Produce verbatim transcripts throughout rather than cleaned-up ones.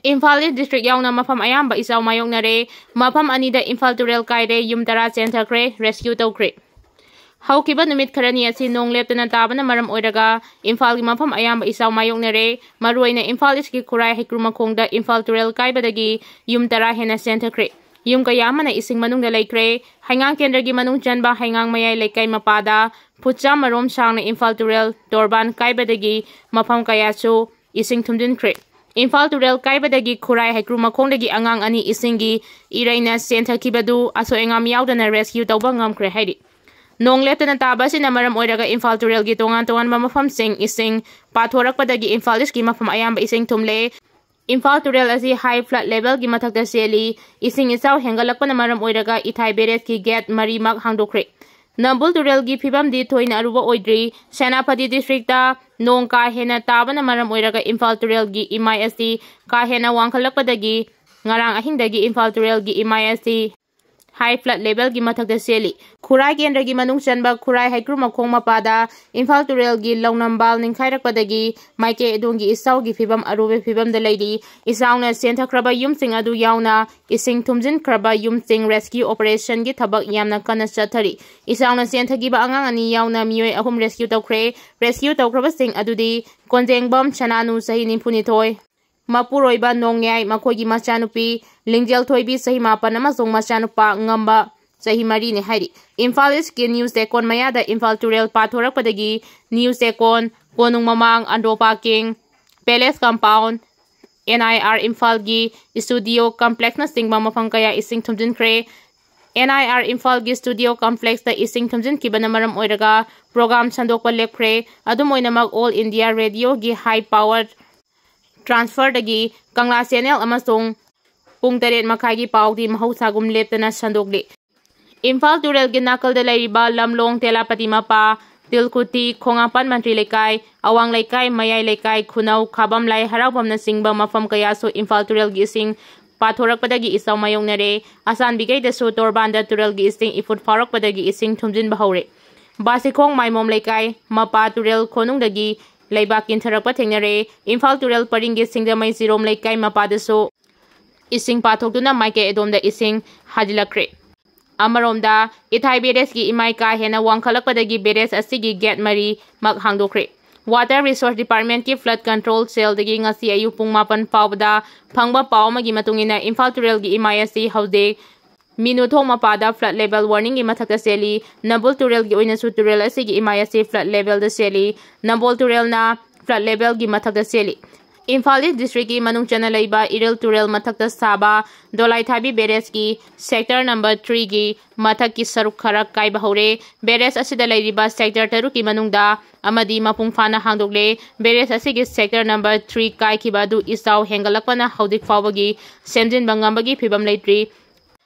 ꯏꯝꯐꯥꯜ ꯏꯁ district ꯌꯥꯎꯅ ꯃꯐꯝ ꯑꯌꯥꯝꯕ ꯏꯆꯥꯎ ꯃꯥꯌꯣꯛꯅꯔꯦ꯫ ꯃꯐꯝ ꯑꯅꯤꯗ ꯏꯝꯐꯥꯜ ꯇꯨꯔꯦꯜ ꯀꯥꯏꯔꯦ, ꯌꯨꯝ ꯇꯔꯥ ꯆꯦꯟꯊꯈ꯭ꯔꯦ, ꯔꯦꯁꯀ꯭ꯌꯨ ꯇꯧꯈ꯭ꯔꯦ꯫ ꯍꯧꯈꯤꯕ ꯅꯨꯃꯤꯠ ꯈꯔꯅꯤ ꯑꯁꯤ ꯅꯣꯡ ꯂꯦꯞꯇꯅ ꯇꯥꯕꯅ ꯃꯔꯝ ꯑꯣꯏꯔꯒ ꯏꯝꯐꯥꯜꯒꯤ ꯃꯐꯝ ꯑꯌꯥꯝꯕ ꯏꯆꯥꯎ ꯃꯥꯌꯣꯛꯅꯔꯦ꯫ ꯃꯔꯨꯑꯣꯏꯅ ꯏꯝꯐꯥꯜ ꯏꯁꯀꯤ ꯈꯨꯔꯥꯏ ꯍꯩꯀ꯭ꯔꯨ ꯃꯈꯣꯡꯗ ꯏꯝꯐꯥꯜ ꯇꯨꯔꯦꯜ ꯀꯥꯏꯕꯗꯒꯤ ꯌꯨꯝ ꯇꯔꯥ ꯍꯦꯟꯅ ꯆꯦꯟꯊꯈ꯭ꯔꯦ꯫ ꯌꯨꯝ ꯀꯌꯥ ꯑꯃꯅ ꯏꯁꯤꯡ ꯃꯅꯨꯡꯗ ꯂꯩꯈ꯭ꯔꯦ꯫ ꯍꯩꯉꯥꯡ ꯀꯦꯟꯗ꯭ꯔꯒꯤ ꯃꯅꯨꯡ ꯆꯟꯕ ꯍꯩꯉꯥꯡ ꯃꯌꯥꯏ ꯂꯩꯀꯥꯏ ꯃꯄꯥꯗ ꯐꯨꯠ ꯆꯥꯝꯃ ꯔꯣꯝ ꯁꯥꯡꯅ ꯏꯝꯐꯥꯜ ꯇꯨꯔꯦꯜ ꯇꯣꯔꯕꯥꯟ ꯀꯥꯏꯕꯗꯒꯤ ꯃꯐꯝ ꯀꯌꯥꯁꯨ ꯏꯁꯤꯡ ꯊꯨꯝꯖꯤꯟꯈ꯭ꯔꯦ꯫ ꯏꯝꯐꯥꯜ ꯇꯨꯔꯦꯜ ꯀꯥꯏꯕꯗꯒꯤ ꯈꯨꯔꯥꯏ ꯍꯩꯀ꯭ꯔꯨ ꯃꯈꯣꯡꯗꯒꯤ ꯑꯉꯥꯡ ꯑꯅꯤ ꯏꯁꯤꯡꯒꯤ ꯏꯔꯩꯅ ꯆꯦꯟꯊꯈꯤꯕꯗꯨ ꯑꯁꯣꯏ ꯑꯉꯥꯝ ꯌꯥꯎꯗꯅ ꯔꯦꯁꯀ꯭ꯌꯨ ꯇꯧꯕ ꯉꯝꯈ꯭ꯔꯦ ꯍꯥꯏꯔꯤ꯫ ꯅꯣꯡ ꯂꯦꯞꯇꯅ ꯇꯥꯕ ꯑꯁꯤꯅ ꯃꯔꯝ ꯑꯣꯏꯔꯒ ꯏꯝꯐꯥꯜ ꯇꯨꯔꯦꯜꯒꯤ ꯇꯣꯉꯥꯟ ꯇꯣꯉꯥꯟꯕ ꯃꯐꯝꯁꯤꯡ ꯏꯁꯤꯡ ꯄꯥꯊꯣꯔꯛꯄꯗꯒꯤ ꯏꯝꯐꯥꯜ ꯏꯁꯀꯤ ꯃꯐꯝ ꯑꯌꯥꯝꯕ ꯏꯁꯤꯡ ꯊꯨꯝꯂꯦ꯫ ꯏꯝꯐꯥꯜ ꯇꯨꯔꯦꯜ ꯑꯁꯤ ꯍꯥꯏ ꯐ꯭ꯂꯠ ꯂꯦꯚꯦꯜꯒꯤ ꯃꯊꯛꯇ ꯆꯦꯜꯂꯤ꯫ ꯏꯁꯤꯡ ꯏꯆꯥꯎ ꯍꯦꯟꯒꯠꯂꯛꯄꯅ ꯃꯔꯝ ꯑꯣꯏꯔꯒ ꯏꯊꯥꯏ ꯕꯦꯔꯦꯖꯀꯤ ꯒꯦꯠ ꯃꯔꯤꯃꯛ ꯍꯥꯡꯗꯣꯛꯈ꯭ꯔꯦ꯫ ꯅꯝꯕꯨꯜ ꯇꯨꯔꯦꯜꯒꯤ ꯐꯤꯕꯝꯗꯤ ꯊꯣꯏꯅ ꯑꯔꯨꯕ ꯑꯣꯏꯗ꯭ꯔꯤ꯫ ꯁꯦꯅꯥꯄꯇꯤ ꯗꯤꯁꯇ꯭ꯔꯤꯛꯇ ꯅꯣꯡ ꯀꯥ ꯍꯦꯟꯅ ꯇꯥꯕꯅ ꯃꯔꯝ ꯑꯣꯏꯔꯒ ꯏꯝꯐꯥꯜ ꯇꯨꯔꯦꯜꯒꯤ ꯏꯃꯥꯏ ꯑꯁꯤ ꯀꯥ ꯍꯦꯟꯅ ꯋꯥꯡꯈꯠꯂꯛꯄꯗꯒꯤ ꯉꯔꯥꯡ ꯑꯍꯤꯡꯗꯒꯤ ꯏꯝꯐꯥꯜ ꯇꯨꯔꯦꯜꯒꯤ ꯏꯃꯥꯏ ꯑꯁꯤ ꯍꯥꯏ ꯐ꯭ꯂꯠ ꯂꯦꯚꯦꯜꯒꯤ ꯃꯊꯛꯇ ꯆꯦꯜꯂꯤ꯫ ꯈꯨꯔꯥꯏ ꯀꯦꯟꯗ꯭ꯔꯒꯤ ꯃꯅꯨꯡ ꯆꯟꯕ ꯈꯨꯔꯥꯏ ꯍꯩꯀ꯭ꯔꯨ ꯃꯈꯣꯡ ꯃꯄꯥꯗ ꯏꯝꯐꯥꯜ ꯇꯨꯔꯦꯜꯒꯤ ꯂꯧꯅꯝꯕꯥꯜ ꯅꯤꯡꯈꯥꯏꯔꯛꯄꯗꯒꯤ ꯃꯥꯏꯀꯩ ꯑꯗꯣꯝꯒꯤ ꯏꯆꯥꯎꯒꯤ ꯐꯤꯕꯝ ꯑꯔꯨꯕ ꯐꯤꯕꯝꯗ ꯂꯩꯔꯤ꯫ ꯏꯆꯥꯎꯅ ꯆꯦꯟꯊꯈ꯭ꯔꯕ ꯌꯨꯝꯁꯤꯡ ꯑꯗꯨ ꯌꯥꯎꯅ ꯏꯁꯤꯡ ꯊꯨꯝꯖꯤꯟꯈ꯭ꯔꯕ ꯌꯨꯝꯁꯤꯡ ꯔꯦꯁꯀ꯭ꯌꯨ ꯑꯣꯄꯔꯦꯁꯟꯒꯤ ꯊꯕꯛ ꯌꯥꯝꯅ ꯀꯟꯅ ꯆꯠꯊꯔꯤ꯫ ꯏꯆꯥꯎꯅ ꯆꯦꯟꯊꯈꯤꯕ ꯑꯉꯥꯡ ꯑꯅꯤ ꯌꯥꯎꯅ ꯃꯤꯑꯣꯏ ꯑꯍꯨꯝ ꯔꯦꯁꯀ꯭ꯌꯨ ꯇꯧꯈ꯭ꯔꯦ꯫ ꯔꯦꯁꯀ꯭ꯌꯨ ꯇꯧꯈ꯭ꯔꯕꯁꯤꯡ ꯑꯗꯨꯗꯤ ꯀꯣꯟꯖꯦꯡꯕꯝ ꯁꯅꯥꯅꯨ, ꯆꯍꯤ ꯅꯤꯐꯨꯅꯤꯊꯣꯏ, ꯃꯄꯨꯔꯣꯏꯕ ꯅꯣꯡꯌꯥꯏ, ꯃꯈꯣꯏꯒꯤ ꯃꯆꯥꯅꯨꯄꯤ ꯂꯤꯡꯖꯦꯜ ꯊꯣꯏꯕꯤ, ꯆꯍꯤ ꯃꯥꯄꯟ, ꯑꯃꯁꯨꯡ ꯃꯆꯥꯅꯨꯄꯥ ꯉꯝꯕ, ꯆꯍꯤ ꯃꯔꯤꯅꯤ ꯍꯥꯏꯔꯤ꯫ ꯏꯝꯐꯥꯜ ꯏꯁꯀꯤ ꯅ꯭ꯌꯨ ꯆꯦꯛꯀꯣꯟ ꯃꯌꯥꯗ ꯏꯝꯐꯥꯜ ꯇꯨꯔꯦꯜ ꯄꯥꯊꯣꯔꯛꯄꯗꯒꯤ new Checkon, Konung Mamang, Andro parking, palace compound, N I R ꯏꯝꯐꯥꯜꯒꯤ ꯁ꯭ꯇꯨꯗꯤꯑꯣ ꯀꯝꯄ꯭ꯂꯦꯛꯁꯅꯆꯤꯡꯕ ꯃꯐꯝ ꯀꯌꯥ ꯏꯁꯤꯡ ꯊꯨꯝꯖꯤꯟꯈ꯭ꯔꯦ꯫ ꯑꯦꯟ ꯑꯥꯏ ꯑꯥꯔ ꯏꯝꯐꯥꯜꯒꯤ ꯁ꯭ꯇꯨꯗꯤꯑꯣ ꯀꯝꯄ꯭ꯂꯦꯛꯁꯇ ꯏꯁꯤꯡ ꯊꯨꯝꯖꯤꯟꯈꯤꯕꯅ ꯃꯔꯝ ꯑꯣꯏꯔꯒ ꯄ꯭ꯔꯣꯒ꯭ꯔꯥꯝ ꯁꯟꯗꯣꯛꯄ ꯂꯦꯞꯈ꯭ꯔꯦ꯫ ꯑꯗꯨꯝ ꯑꯣꯏꯅꯃꯛ, ꯑꯣꯜ ꯏꯟꯗꯤꯌꯥ ꯔꯦꯗꯤꯑꯣꯒꯤ ꯍꯥꯏ ꯄꯥꯋꯔ ꯇ꯭ꯔꯥꯟꯁꯐꯔꯗꯒꯤ ꯀꯪꯂꯥ ꯆꯦꯅꯦꯜ ꯑꯃꯁꯨꯡ ꯄꯨꯡ ꯇꯔꯦꯠ ꯃꯈꯥꯏꯒꯤ ꯄꯥꯎꯗꯤ ꯃꯍꯧꯁꯥꯒꯨꯝ ꯂꯦꯞꯇꯅ ꯁꯟꯗꯣꯛꯂꯤ꯫ ꯏꯝꯐꯥꯜ ꯇꯨꯔꯦꯜꯒꯤ ꯅꯥꯀꯜꯗ ꯂꯩꯔꯤꯕ ꯂꯝꯂꯣꯡ, ꯇꯦꯂꯥꯄꯇꯤ ꯃꯄꯥ, ꯇꯤꯜꯀꯨꯇꯤ, ꯈꯣꯡꯉꯥꯝꯄꯥꯟ ꯃꯟꯇ꯭ꯔꯤ ꯂꯩꯀꯥꯏ, ꯑꯋꯥꯡ ꯂꯩꯀꯥꯏ, ꯃꯌꯥꯏ ꯂꯩꯀꯥꯏ, ꯈꯨꯅꯧ, ꯈꯥꯕꯝ, ꯂꯥꯏ ꯍꯔꯥꯎꯐꯝꯅꯆꯤꯡꯕ ꯃꯐꯝ ꯀꯌꯥꯁꯨ ꯏꯝꯐꯥꯜ ꯇꯨꯔꯦꯜꯒꯤ ꯏꯁꯤꯡ ꯄꯥꯊꯣꯔꯛꯄꯗꯒꯤ ꯏꯆꯥꯎ ꯃꯥꯌꯣꯛꯅꯔꯦ꯫ ꯑꯁꯥꯟꯕꯤꯈꯩꯗꯁꯨ ꯇꯣꯔꯕꯥꯟꯗ ꯇꯨꯔꯦꯜꯒꯤ ꯏꯁꯤꯡ ꯏꯐꯨꯠ ꯐꯥꯎꯔꯛꯄꯗꯒꯤ ꯏꯁꯤꯡ ꯊꯨꯝꯖꯤꯟꯕ ꯍꯧꯔꯦ꯫ ꯕꯥꯁꯤꯈꯣꯡ ꯃꯥꯏꯃꯣꯝ ꯂꯩꯀꯥꯏ, ꯃꯄꯥ ꯇꯨꯔꯦꯜ ꯈꯣꯅꯨꯡꯗꯒꯤ ꯂꯩꯕꯥꯛ ꯀꯤꯟꯊꯔꯛꯄ ꯊꯦꯡꯅꯔꯦ꯫ ꯏꯝꯐꯥꯜ ꯇꯨꯔꯦꯜ ꯄꯔꯤꯡꯒꯤ ꯁꯤꯡꯖꯃꯩ ꯖꯤꯔꯣꯝ ꯂꯩꯀꯥꯏ ꯃꯄꯥꯗꯁꯨ ꯏꯁꯤꯡ ꯄꯥꯊꯣꯛꯇꯨꯅ ꯃꯥꯏꯀꯩ ꯑꯗꯣꯝꯗ ꯏꯁꯤꯡ ꯍꯥꯖꯤꯜꯂꯛꯈ꯭ꯔꯦ꯫ ꯑꯃꯔꯣꯝꯗ, ꯏꯊꯥꯏ ꯕꯦꯔꯦꯖꯀꯤ ꯏꯃꯥꯏ ꯀꯥ ꯍꯦꯟꯅ ꯋꯥꯡꯈꯠꯂꯛꯄꯗꯒꯤ ꯕꯦꯔꯦꯖ ꯑꯁꯤꯒꯤ ꯒꯦꯠ ꯃꯔꯤꯃꯛ ꯍꯥꯡꯗꯣꯛꯈ꯭ꯔꯦ꯫ Water Resource Departmentꯀꯤ flood control cellꯗꯒꯤ ꯉꯁꯤ ꯑꯌꯨꯛ ꯄꯨꯡ ꯃꯥꯄꯟ ꯐꯥꯎꯕꯗ ꯐꯪꯕ ꯄꯥꯎ ꯑꯃꯒꯤ ꯃꯇꯨꯡ ꯏꯟꯅ, ꯏꯝꯐꯥꯜ ꯇꯨꯔꯦꯜꯒꯤ ꯏꯃꯥꯏ ꯑꯁꯤ ꯍꯧꯖꯤꯛ ꯃꯤꯅꯨꯊꯣꯡ ꯃꯄꯥꯗ flood level warningꯒꯤ ꯃꯊꯛꯇ ꯆꯦꯜꯂꯤ꯫ ꯅꯝꯕꯨꯜ ꯇꯨꯔꯦꯜꯒꯤ ꯑꯣꯏꯅꯁꯨ ꯇꯨꯔꯦꯜ ꯑꯁꯤꯒꯤ ꯏꯃꯥꯏ ꯑꯁꯤ flood levelꯗ ꯆꯦꯜꯂꯤ꯫ ꯅꯝꯕꯣꯜ ꯇꯨꯔꯦꯜꯅ flood levelꯒꯤ ꯃꯊꯛꯇ ꯆꯦꯜꯂꯤ꯫ ꯏꯝꯐꯥꯜ East Districtꯀꯤ ꯃꯅꯨꯡ ꯆꯟꯅ ꯂꯩꯕ ꯏꯔꯤꯜ ꯇꯨꯔꯦꯜ ꯃꯊꯛꯇ ꯁꯥꯕ ꯗꯣꯂꯥꯏꯊꯥꯕꯤ Barrageꯀꯤ sector number threeꯒꯤ ꯃꯊꯛꯀꯤ ꯁꯔꯨꯛ ꯈꯔ ꯀꯥꯏꯕ ꯍꯧꯔꯦ꯫ Barrage ꯑꯁꯤꯗ ꯂꯩꯔꯤꯕ sector ꯇꯔꯨꯛꯀꯤ ꯃꯅꯨꯡꯗ ꯑꯃꯗꯤ ꯃꯄꯨꯡ ꯐꯥꯅ ꯍꯥꯡꯗꯣꯛꯂꯦ꯫ Barrage ꯑꯁꯤꯒꯤ sector number three ꯀꯥꯏꯈꯤꯕ ꯑꯗꯨ ꯏꯆꯥꯎ ꯍꯦꯟꯒꯠꯂꯛꯄꯅ ꯍꯧꯖꯤꯛ ꯐꯥꯎꯕꯒꯤ ꯁꯦꯝꯖꯤꯟꯕ ꯉꯝꯕꯒꯤ ꯐꯤꯕꯝ ꯂꯩꯇ꯭ꯔꯤ꯫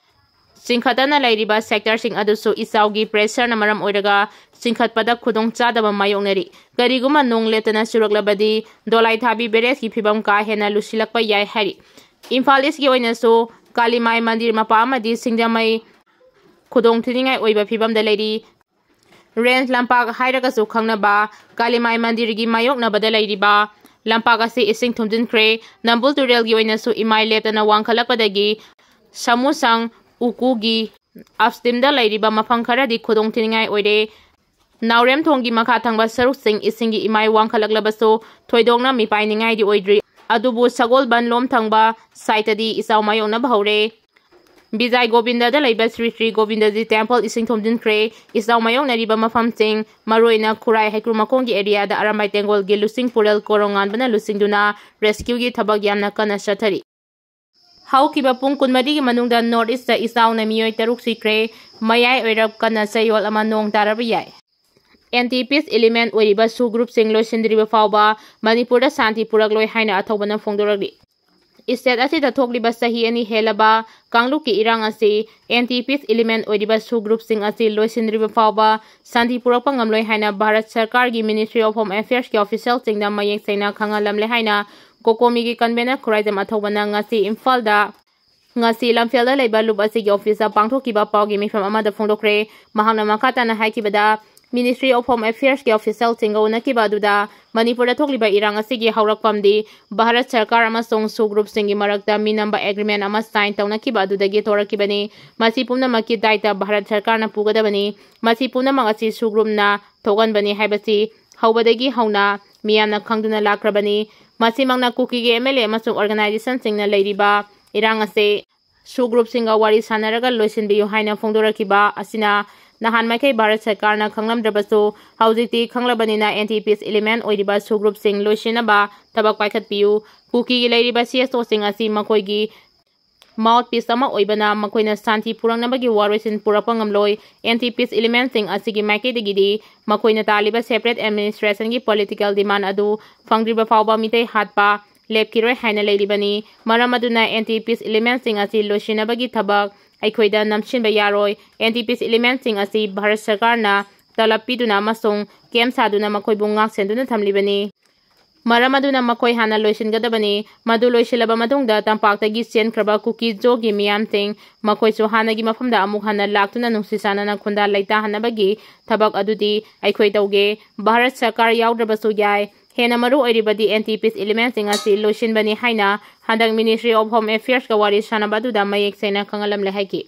ꯆꯤꯡꯈꯠꯇꯅ ꯂꯩꯔꯤꯕ sectorꯁꯤꯡ ꯑꯗꯨꯁꯨ ꯏꯆꯥꯎꯒꯤ pressureꯅ ꯃꯔꯝ ꯑꯣꯏꯔꯒ ꯆꯤꯡꯈꯠꯄꯗ ꯈꯨꯗꯣꯡ ꯆꯥꯗꯕ ꯃꯥꯌꯣꯛꯅꯔꯤ꯫ ꯀꯔꯤꯒꯨꯝꯕ ꯅꯣꯡ ꯂꯦꯞꯇꯅ ꯆꯨꯔꯛꯂꯕꯗꯤ ꯗꯣꯂꯥꯏꯊꯥꯕꯤ Barrageꯀꯤ ꯐꯤꯕꯝ ꯀꯥ ꯍꯦꯟꯅ ꯂꯨꯁꯤꯜꯂꯛꯄ ꯌꯥꯏ ꯍꯥꯏꯔꯤ꯫ ꯏꯝꯐꯥꯜ Eastꯀꯤ ꯑꯣꯏꯅꯁꯨ ꯀꯥꯂꯤꯃꯥꯏ ꯃꯟꯗꯤꯔ ꯃꯄꯥ ꯑꯃꯗꯤ ꯁꯤꯡꯖꯃꯩ ꯈꯨꯗꯣꯡ ꯊꯤꯅꯤꯡꯉꯥꯏ ꯑꯣꯏꯕ ꯐꯤꯕꯝꯗ ꯂꯩꯔꯤ꯫ Range ꯂꯝꯄꯥꯛ ꯍꯥꯏꯔꯒꯁꯨ ꯈꯪꯅꯕ ꯀꯥꯂꯤꯃꯥꯏ ꯃꯟꯗꯤꯔꯒꯤ ꯃꯥꯌꯣꯛꯅꯕꯗ ꯂꯩꯔꯤꯕ ꯂꯝꯄꯥꯛ ꯑꯁꯤ ꯏꯁꯤꯡ ꯊꯨꯝꯖꯤꯟꯈ꯭ꯔꯦ꯫ ꯅꯝꯕꯨꯜ ꯇꯨꯔꯦꯜꯒꯤ ꯑꯣꯏꯅꯁꯨ ꯏꯃꯥꯏ ꯂꯦꯞꯇꯅ ꯋꯥꯡꯈꯠꯂꯛꯄꯗꯒꯤ ꯁꯃꯨꯁꯪ ꯎꯀꯨꯒꯤ upstreamꯗ ꯂꯩꯔꯤꯕ ꯃꯐꯝ ꯈꯔꯗꯤ ꯈꯨꯗꯣꯡ ꯊꯤꯅꯤꯡꯉꯥꯏ ꯑꯣꯏꯔꯦ꯫ ꯅꯥꯎꯔꯦꯝꯊꯣꯡꯒꯤ ꯃꯈꯥ ꯊꯪꯕ ꯁꯔꯨꯛꯁꯤꯡ ꯏꯁꯤꯡꯒꯤ ꯏꯃꯥꯏ ꯋꯥꯡꯈꯠꯂꯛꯂꯕꯁꯨ ꯊꯣꯏꯗꯣꯛꯅ ꯃꯤꯄꯥꯏꯅꯤꯡꯉꯥꯏꯗꯤ ꯑꯣꯏꯗ꯭ꯔꯤ꯫ ꯑꯗꯨꯕꯨ ꯁꯒꯣꯜꯕꯟ ꯂꯣꯝ ꯊꯪꯕ sideꯇꯗꯤ ꯏꯆꯥꯎ ꯃꯥꯌꯣꯛꯅꯕ ꯍꯧꯔꯦ꯫ ꯕꯤꯖꯥꯏ ꯒꯣꯕꯤꯟꯗꯗ ꯂꯩꯕ ꯁ꯭ꯔꯤ ꯁ꯭ꯔꯤ ꯒꯣꯕꯤꯟꯗꯖꯤ temple ꯏꯁꯤꯡ ꯊꯨꯝꯖꯤꯟꯈ꯭ꯔꯦ꯫ ꯏꯆꯥꯎ ꯃꯥꯌꯣꯛꯅꯔꯤꯕ ꯃꯐꯝꯁꯤꯡ, ꯃꯔꯨꯑꯣꯏꯅ ꯈꯨꯔꯥꯏ ꯍꯩꯀ꯭ꯔꯨ ꯃꯈꯣꯡꯒꯤ areaꯗ ꯑꯔꯥꯝꯕꯥꯏ ꯇꯦꯡꯒꯣꯜꯒꯤ ꯂꯨꯆꯤꯡ ꯄꯨꯔꯦꯜ ꯀꯣꯔꯣꯡꯉꯥꯟꯕꯅ ꯂꯨꯆꯤꯡꯗꯨꯅ rescueꯒꯤ ꯊꯕꯛ ꯌꯥꯝꯅ ꯀꯟꯅ ꯆꯠꯊꯔꯤ꯫ ꯍꯧꯈꯤꯕ ꯄꯨꯡ ꯀꯨꯟꯃꯔꯤꯒꯤ ꯃꯅꯨꯡꯗ North Eastꯇ ꯏꯆꯥꯎꯅ ꯃꯤꯑꯣꯏ ꯇꯔꯨꯛ ꯁꯤꯈ꯭ꯔꯦ꯫ ꯃꯌꯥꯏ ꯑꯣꯏꯔꯞ ꯀꯟꯅ ꯆꯌꯣꯜ ꯑꯃ ꯅꯣꯡ ꯇꯥꯔꯕ ꯌꯥꯏ꯫ Anti peace element ꯑꯣꯏꯔꯤꯕ SoO groupꯁꯤꯡ ꯂꯣꯏꯁꯤꯟꯗ꯭ꯔꯤꯕ ꯐꯥꯎꯕ ꯃꯅꯤꯄꯨꯔꯗ ꯁꯥꯟꯇꯤ ꯄꯨꯔꯛꯂꯣꯏ ꯍꯥꯏꯅ ꯑꯊꯧꯕꯅ ꯐꯣꯡꯗꯣꯔꯛꯂꯤ꯫ State ꯑꯁꯤꯗ ꯊꯣꯛꯂꯤꯕ ꯆꯍꯤ ꯑꯅꯤ ꯍꯦꯜꯂꯕ ꯀꯥꯡꯂꯨꯞꯀꯤ ꯏꯔꯥꯡ ꯑꯁꯤ anti peace element ꯑꯣꯏꯔꯤꯕ SoO groupꯁꯤꯡ ꯑꯁꯤ ꯂꯣꯏꯁꯤꯟꯗ꯭ꯔꯤꯕ ꯐꯥꯎꯕ ꯁꯥꯟꯇꯤ ꯄꯨꯔꯛꯄ ꯉꯝꯂꯣꯏ ꯍꯥꯏꯅ ꯚꯥꯔꯠ ꯁꯔꯀꯥꯔꯒꯤ Ministry of Home Affairsꯀꯤ officialꯁꯤꯡꯗ ꯃꯌꯦꯛ ꯁꯦꯡꯅ ꯈꯪꯍꯜꯂꯝꯂꯦ ꯍꯥꯏꯅ COCOMIꯒꯤ convener ꯈꯨꯔꯥꯏꯖꯝ ꯑꯊꯧꯕꯅ ꯉꯁꯤ ꯏꯝꯐꯥꯜꯗ ꯉꯁꯤ ꯂꯝꯐꯦꯜꯗ ꯂꯩꯕ ꯂꯨꯞ ꯑꯁꯤꯒꯤ officeꯇ ꯄꯥꯡꯊꯣꯛꯈꯤꯕ ꯄꯥꯎꯒꯤ ꯃꯤꯐꯝ ꯑꯃꯗ ꯐꯣꯡꯗꯣꯛꯈ꯭ꯔꯦ꯫ ꯃꯍꯥꯛꯅ ꯃꯈꯥ ꯇꯥꯅ ꯍꯥꯏꯈꯤꯕꯗ, Ministry of Home Affairs ꯀꯤ official ꯁꯤꯡꯒ ꯎꯅꯈꯤꯕ ꯑꯗꯨꯗ ꯃꯅꯤꯄꯨꯔꯗ ꯊꯣꯛꯂꯤꯕ ꯏꯔꯥꯡ ꯑꯁꯤꯒꯤ ꯍꯧꯔꯛꯐꯝꯗꯤ ꯚꯥꯔꯠ ꯁꯔꯀꯥꯔ ꯑꯃꯁꯨꯡ SoO group ꯁꯤꯡꯒꯤ ꯃꯔꯛꯇ ꯃꯤꯅꯝꯕ agreement ꯑꯃ sign ꯇꯧꯅꯈꯤꯕ ꯑꯗꯨꯗꯒꯤ ꯊꯣꯔꯛꯈꯤꯕꯅꯤ꯫ ꯃꯁꯤ ꯄꯨꯝꯅꯃꯛꯀꯤ ꯗꯥꯏꯇ ꯚꯥꯔꯠ ꯁꯔꯀꯥꯔꯅ ꯄꯨꯒꯗꯕꯅꯤ꯫ ꯃꯁꯤ ꯄꯨꯝꯅꯃꯛ ꯑꯁꯤ SoO group ꯅ ꯊꯣꯛꯍꯟꯕꯅꯤ ꯍꯥꯏꯕꯁꯤ ꯍꯧꯕꯗꯒꯤ ꯍꯧꯅ ꯃꯤꯌꯥꯝꯅ ꯈꯪꯗꯨꯅ ꯂꯥꯛꯈ꯭ꯔꯕꯅꯤ꯫ ꯃꯁꯤꯃꯛꯅ ꯀꯨꯀꯤꯒꯤ MLA ꯑꯃꯁꯨꯡ organization ꯁꯤꯡꯅ ꯂꯩꯔꯤꯕ ꯏꯔꯥꯡ ꯑꯁꯤ SoO group ꯁꯤꯡꯒ ꯋꯥꯔꯤ ꯁꯥꯟꯅꯔꯒ ꯂꯣꯏꯁꯤꯟꯕꯤꯌꯨ ꯍꯥꯏꯅ ꯐꯣꯡꯗꯣꯔꯛꯈꯤꯕ ꯑꯁꯤꯅ ꯅꯍꯥꯟ ꯃꯥꯏꯀꯩ ꯚꯥꯔꯠ ꯁꯔꯀꯥꯔꯅ ꯈꯪꯂꯝꯗ꯭ꯔꯕꯁꯨ ꯍꯧꯖꯤꯛꯇꯤ ꯈꯪꯂꯕꯅꯤꯅ anti peace element ꯑꯣꯏꯔꯤꯕ SoO group ꯁꯤꯡ ꯂꯣꯏꯁꯤꯟꯅꯕ ꯊꯕꯛ ꯄꯥꯏꯈꯠꯄꯤꯌꯨ꯫ ꯀꯨꯀꯤꯒꯤ ꯂꯩꯔꯤꯕ CSO ꯁꯤꯡ ꯑꯁꯤ ꯃꯈꯣꯏꯒꯤ mouthpiece ꯑꯃ ꯑꯣꯏꯕꯅ ꯃꯈꯣꯏꯅ ꯁꯥꯟꯇꯤ ꯄꯨꯔꯛꯅꯕꯒꯤ ꯋꯥꯔꯣꯏꯁꯤꯟ ꯄꯨꯔꯛꯄ ꯉꯝꯂꯣꯏ꯫ Anti peace element ꯁꯤꯡ ꯑꯁꯤꯒꯤ ꯃꯥꯏꯀꯩꯗꯒꯤꯗꯤ ꯃꯈꯣꯏꯅ ꯇꯥꯜꯂꯤꯕ separate administration ꯒꯤ political demand ꯑꯗꯨ ꯐꯪꯗ꯭ꯔꯤꯕ ꯐꯥꯎꯕ ꯃꯤꯇꯩ ꯍꯥꯠꯄ ꯂꯦꯞꯈꯤꯔꯣꯏ ꯍꯥꯏꯅ ꯂꯩꯔꯤꯕꯅꯤ꯫ ꯃꯔꯝ ꯑꯗꯨꯅ anti peace element ꯁꯤꯡ ꯑꯁꯤ ꯂꯣꯏꯁꯤꯟꯅꯕꯒꯤ ꯊꯕꯛ ꯑꯩꯈꯣꯏꯗ ꯅꯝꯁꯤꯟꯕ ꯌꯥꯔꯣꯏ꯫ Anti peace element ꯁꯤꯡ ꯑꯁꯤ ꯚꯥꯔꯠ ꯁꯔꯀꯥꯔꯅ ꯇꯂꯕ ꯄꯤꯗꯨꯅ ꯑꯃꯁꯨꯡ camp ꯁꯥꯗꯨꯅ ꯃꯈꯣꯏꯕꯨ ꯉꯥꯛꯁꯦꯟꯗꯨꯅ ꯊꯝꯂꯤꯕꯅꯤ꯫ ꯃꯔꯝ ꯑꯗꯨꯅ ꯃꯈꯣꯏ ꯍꯥꯟꯅ ꯂꯣꯏꯁꯤꯟꯒꯗꯕꯅꯤ꯫ ꯃꯗꯨ ꯂꯣꯏꯁꯤꯜꯂꯕ ꯃꯇꯨꯡꯗ ꯇꯝꯄꯥꯛꯇꯒꯤ ꯆꯦꯟꯈ꯭ꯔꯕ ꯀꯨꯀꯤ ꯖꯣꯒꯤ ꯃꯤꯌꯥꯝꯁꯤꯡ ꯃꯈꯣꯏꯁꯨ ꯍꯥꯟꯅꯒꯤ ꯃꯐꯝꯗ ꯑꯃꯨꯛ ꯍꯟꯅ ꯂꯥꯛꯇꯨꯅ ꯅꯨꯡꯁꯤ ꯆꯥꯟꯅꯅ ꯈꯨꯟꯗꯥ ꯂꯩꯇꯥꯍꯟꯅꯕꯒꯤ ꯊꯕꯛ ꯑꯗꯨꯗꯤ ꯑꯩꯈꯣꯏ ꯇꯧꯒꯦ꯫ ꯚꯥꯔꯠ ꯁꯔꯀꯥꯔ ꯌꯥꯎꯗ꯭ꯔꯕꯁꯨ ꯌꯥꯏ꯫ ꯍꯦꯟꯅ ꯃꯔꯨ ꯑꯣꯏꯔꯤꯕꯗꯤ anti peace element ꯁꯤꯡ ꯑꯁꯤ ꯂꯣꯏꯁꯤꯟꯕꯅꯤ ꯍꯥꯏꯅ ꯍꯟꯗꯛ Ministry of Home Affairs ꯀ ꯋꯥꯔꯤ ꯁꯥꯟꯅꯕ ꯑꯗꯨꯗ ꯃꯌꯦꯛ ꯁꯦꯡꯅ ꯈꯪꯍꯜꯂꯝꯂꯦ ꯍꯥꯏꯈꯤ꯫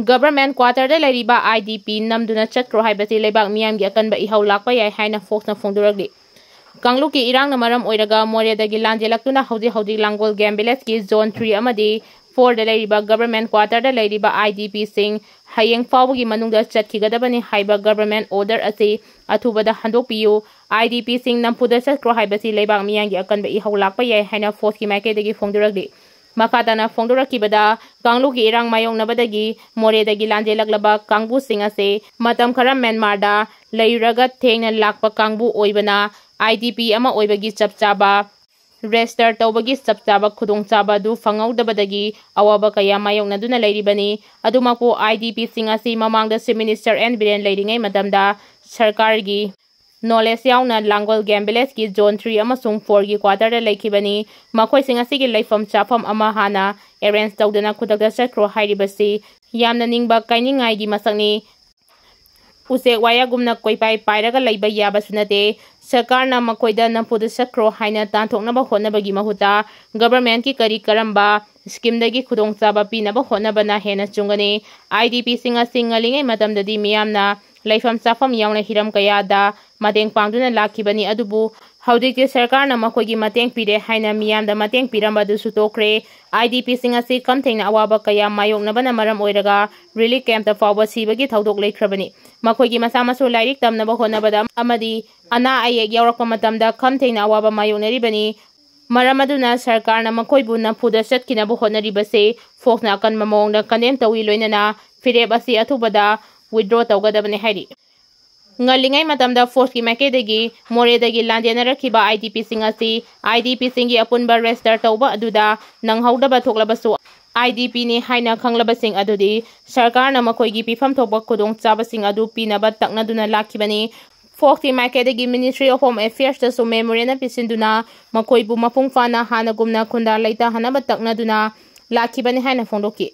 Government quarter ꯗ ꯂꯩꯔꯤꯕ IDP ꯅꯝꯗꯨꯅ ꯆꯠꯈ꯭ꯔꯣ ꯍꯥꯏꯕꯁꯤ ꯂꯩꯕꯥꯛ ꯃꯤꯌꯥꯝꯒꯤ ꯑꯀꯟꯕ ꯏꯍꯧ ꯂꯥꯛꯄ ꯌꯥꯏ ꯍꯥꯏꯅ Fox ꯅ ꯐꯣꯡꯗꯣꯔꯛꯂꯤ꯫ ꯀꯥꯡꯂꯨꯞꯀꯤ ꯏꯔꯥꯡꯅ ꯃꯔꯝ ꯑꯣꯏꯔꯒ ꯃꯣꯔꯦꯗꯒꯤ ꯂꯥꯟꯖꯦꯜꯂꯛꯇꯨꯅ ꯍꯧꯖꯤꯛ ꯍꯧꯖꯤꯛ ꯂꯥꯡꯒꯣꯜ game village ꯀꯤ zone three ꯑꯃꯗꯤ four ꯗ ꯂꯩꯔꯤꯕ government quarter ꯗ ꯂꯩꯔꯤꯕ IDP ꯁꯤꯡ ꯍꯌꯦꯡ ꯐꯥꯎꯕꯒꯤ ꯃꯅꯨꯡꯗ ꯆꯠꯈꯤꯒꯗꯕꯅꯤ ꯍꯥꯏꯕ government order ꯑꯁꯤ ꯑꯊꯨꯕꯗ ꯍꯟꯗꯣꯛꯄꯤꯌꯨ꯫ IDP ꯁꯤꯡ ꯅꯝꯐꯨꯗ ꯆꯠꯈ꯭ꯔꯣ ꯍꯥꯏꯕꯁꯤ ꯂꯩꯕꯥꯛ ꯃꯤꯌꯥꯝꯒꯤ ꯑꯀꯟꯕ ꯏꯍꯧ ꯂꯥꯛꯄ ꯌꯥꯏ ꯍꯥꯏꯅ Fox ꯀꯤ ꯃꯥꯏꯀꯩꯗꯒꯤ ꯐꯣꯡꯗꯣꯔꯛꯂꯤ꯫ ꯃꯈꯥ ꯇꯥꯅ ꯐꯣꯡꯗꯣꯔꯛꯈꯤꯕꯗ, ꯀꯥꯡꯂꯨꯞꯀꯤ ꯏꯔꯥꯡ ꯃꯥꯌꯣꯛꯅꯕꯗꯒꯤ ꯃꯣꯔꯦꯗꯒꯤ ꯂꯥꯟꯖꯦꯜꯂꯛꯂꯕ ꯀꯥꯡꯕꯨꯁꯤꯡ ꯑꯁꯤ ꯃꯇꯝ ꯈꯔ ꯃ꯭ꯌꯥꯟꯃꯥꯔꯗ ꯂꯩꯔꯨꯔꯒ ꯊꯦꯡꯅ ꯂꯥꯛꯄ ꯀꯥꯡꯕꯨ ꯑꯣꯏꯕꯅ, IDP ꯑꯃ ꯑꯣꯏꯕꯒꯤ ꯆꯞ ꯆꯥꯕ register ꯇꯧꯕꯒꯤ ꯆꯞ ꯆꯥꯕ ꯈꯨꯗꯣꯡꯆꯥꯕ ꯑꯗꯨ ꯐꯪꯍꯧꯗꯕꯗꯒꯤ ꯑꯋꯥꯕ ꯀꯌꯥ ꯃꯥꯌꯣꯛꯅꯗꯨꯅ ꯂꯩꯔꯤꯕꯅꯤ꯫ ꯑꯗꯨꯃꯛꯄꯨ, IDP ꯁꯤꯡ ꯑꯁꯤ ꯃꯃꯥꯡꯗ Chief Minister N ꯕꯤꯔꯦꯟ ꯂꯩꯔꯤꯉꯩ ꯃꯇꯝꯗ ꯁꯔꯀꯥꯔꯒꯤ knowledge ꯌꯥꯎꯅ ꯂꯥꯡꯒꯣꯜ game village ꯀꯤ zone three ꯑꯃꯁꯨꯡ four ꯒꯤ quarter ꯗ ꯂꯩꯈꯤꯕꯅꯤ꯫ ꯃꯈꯣꯏꯁꯤꯡ ꯑꯁꯤꯒꯤ ꯂꯩꯐꯝ ꯆꯥꯐꯝ ꯑꯃ ꯍꯥꯟꯅ arrange ꯇꯧꯗꯅ ꯈꯨꯗꯛꯇ ꯆꯠꯈ꯭ꯔꯣ ꯍꯥꯏꯔꯤꯕꯁꯤ ꯌꯥꯝꯅ ꯅꯤꯡꯕ ꯀꯥꯏꯅꯤꯡꯉꯥꯏꯒꯤ ꯃꯁꯛꯅꯤ꯫ ꯎꯆꯦꯛ ꯋꯥꯌꯥꯒꯨꯝꯅ ꯀꯣꯏꯄꯥꯏ ꯄꯥꯏꯔꯒ ꯂꯩꯕ ꯌꯥꯕꯁꯨ ꯅꯠꯇꯦ꯫ ꯁꯔꯀꯥꯔꯅ ꯃꯈꯣꯏꯗ ꯅꯝꯐꯨꯗ ꯆꯠꯈ꯭ꯔꯣ ꯍꯥꯏꯅ ꯇꯥꯟꯊꯣꯛꯅꯕ ꯍꯣꯠꯅꯕꯒꯤ ꯃꯍꯨꯠꯇ ꯒꯚꯔꯟꯃꯦꯟꯠꯀꯤ ꯀꯔꯤ ꯀꯔꯝꯕ ꯁ꯭ꯀꯤꯝꯗꯒꯤ ꯈꯨꯗꯣꯡꯆꯥꯕ ꯄꯤꯅꯕ ꯍꯣꯠꯅꯕꯅ ꯍꯦꯟꯅ ꯆꯨꯝꯒꯅꯤ꯫ ꯑꯥꯏ ꯗꯤ ꯄꯤꯁꯤꯡ ꯑꯁꯤ ꯉꯜꯂꯤꯉꯩ ꯃꯇꯝꯗꯗꯤ ꯃꯤꯌꯥꯝꯅ ꯂꯩꯐꯝ ꯆꯥꯐꯝ ꯌꯥꯎꯅ ꯍꯤꯔꯝ ꯀꯌꯥꯗ ꯃꯇꯦꯡ ꯄꯥꯡꯗꯨꯅ ꯂꯥꯛꯈꯤꯕꯅꯤ, ꯑꯗꯨꯕꯨ ꯍꯧꯖꯤꯛꯇꯤ ꯁꯔꯀꯥꯔꯅ ꯃꯈꯣꯏꯒꯤ ꯃꯇꯦꯡ ꯄꯤꯔꯦ ꯍꯥꯏꯅ ꯃꯤꯌꯥꯝꯗ ꯃꯇꯦꯡ ꯄꯤꯔꯝꯕ ꯑꯗꯨꯁꯨ ꯇꯣꯛꯈ꯭ꯔꯦ꯫ ꯑꯥꯏ ꯗꯤ ꯄꯤꯁꯤꯡ ꯑꯁꯤ ꯈꯝ ꯊꯦꯡꯅ ꯑꯋꯥꯕ ꯀꯌꯥ ꯃꯥꯌꯣꯛꯅꯕꯅ ꯃꯔꯝ ꯑꯣꯏꯔꯒ ꯔꯤꯂꯤꯐ ꯀꯦꯝꯞꯇ ꯐꯥꯎꯕ ꯁꯤꯕꯒꯤ ꯊꯧꯗꯣꯛ ꯂꯩꯈ꯭ꯔꯕꯅꯤ꯫ ꯃꯈꯣꯏꯒꯤ ꯃꯆꯥ ꯃꯁꯨ ꯂꯥꯏꯔꯤꯛ ꯇꯝꯅꯕ ꯍꯣꯠꯅꯕꯗ ꯑꯃꯗꯤ ꯑꯅꯥ ꯑꯌꯦꯛ ꯌꯥꯎꯔꯛꯄ ꯃꯇꯝꯗ ꯈꯝ ꯊꯦꯡꯅ ꯑꯋꯥꯕ ꯃꯥꯌꯣꯛꯅꯔꯤꯕꯅꯤ꯫ ꯃꯔꯝ ꯑꯗꯨꯅ ꯁꯔꯀꯥꯔꯅ ꯃꯈꯣꯏꯕꯨ ꯅꯝꯐꯨꯗ ꯆꯠꯈꯤꯅꯕ ꯍꯣꯠꯅꯔꯤꯕꯁꯦ ꯐꯣꯛꯁꯅ ꯑꯀꯟꯕ ꯃꯑꯣꯡꯗ ꯀꯟꯗꯦꯝ ꯇꯧꯏ, ꯂꯣꯏꯅꯅ ꯐꯤꯔꯦꯞ ꯑꯁꯤ ꯑꯊꯨꯕꯗ ꯋꯤꯗ꯭ꯔꯣ ꯇꯧꯒꯗꯕꯅꯤ ꯍꯥꯏꯔꯤ꯫ ꯉꯜꯂꯤꯉꯩ ꯃꯇꯝꯗ ꯐꯣꯛꯁꯀꯤ ꯃꯥꯏꯀꯩꯗꯒꯤ ꯃꯣꯔꯦꯗꯒꯤ ꯂꯥꯟꯗꯦꯟꯅꯔꯛꯈꯤꯕ ꯑꯥꯏ ꯗꯤ ꯄꯤꯁꯤꯡ ꯑꯁꯤ ꯑꯥꯏ ꯗꯤ ꯄꯤꯁꯤꯡꯒꯤ ꯑꯄꯨꯟꯕ ꯔꯦꯖꯤꯁꯇꯔ ꯇꯧꯕ ꯑꯗꯨꯗ ꯅꯪꯍꯧꯗꯕ ꯊꯣꯛꯂꯕꯁꯨ, ꯑꯥꯏ ꯗꯤ ꯄꯤꯅꯤ ꯍꯥꯏꯅ ꯈꯪꯂꯕꯁꯤꯡ ꯑꯗꯨꯗꯤ ꯁꯔꯀꯥꯔꯅ ꯃꯈꯣꯏꯒꯤ ꯄꯤꯐꯝ ꯊꯣꯛꯄ ꯈꯨꯗꯣꯡꯆꯥꯕꯁꯤꯡ ꯑꯗꯨ ꯄꯤꯅꯕ ꯇꯛꯅꯗꯨꯅ ꯂꯥꯛꯈꯤꯕꯅꯤ꯫ ꯐꯣꯛꯁꯀꯤ ꯃꯥꯏꯀꯩꯗꯒꯤ Ministry of Home Affairsꯇꯁꯨ memorandum ꯄꯤꯁꯤꯟꯗꯨꯅ ꯃꯈꯣꯏꯕꯨ ꯃꯄꯨꯡ ꯐꯥꯅ ꯍꯥꯟꯅꯒꯨꯝꯅ ꯈꯨꯟꯗꯥ ꯂꯩꯇꯥꯍꯟꯅꯕ ꯇꯛꯅꯗꯨꯅ ꯂꯥꯛꯈꯤꯕꯅꯤ ꯍꯥꯏꯅ ꯐꯣꯡꯗꯣꯛꯈꯤ꯫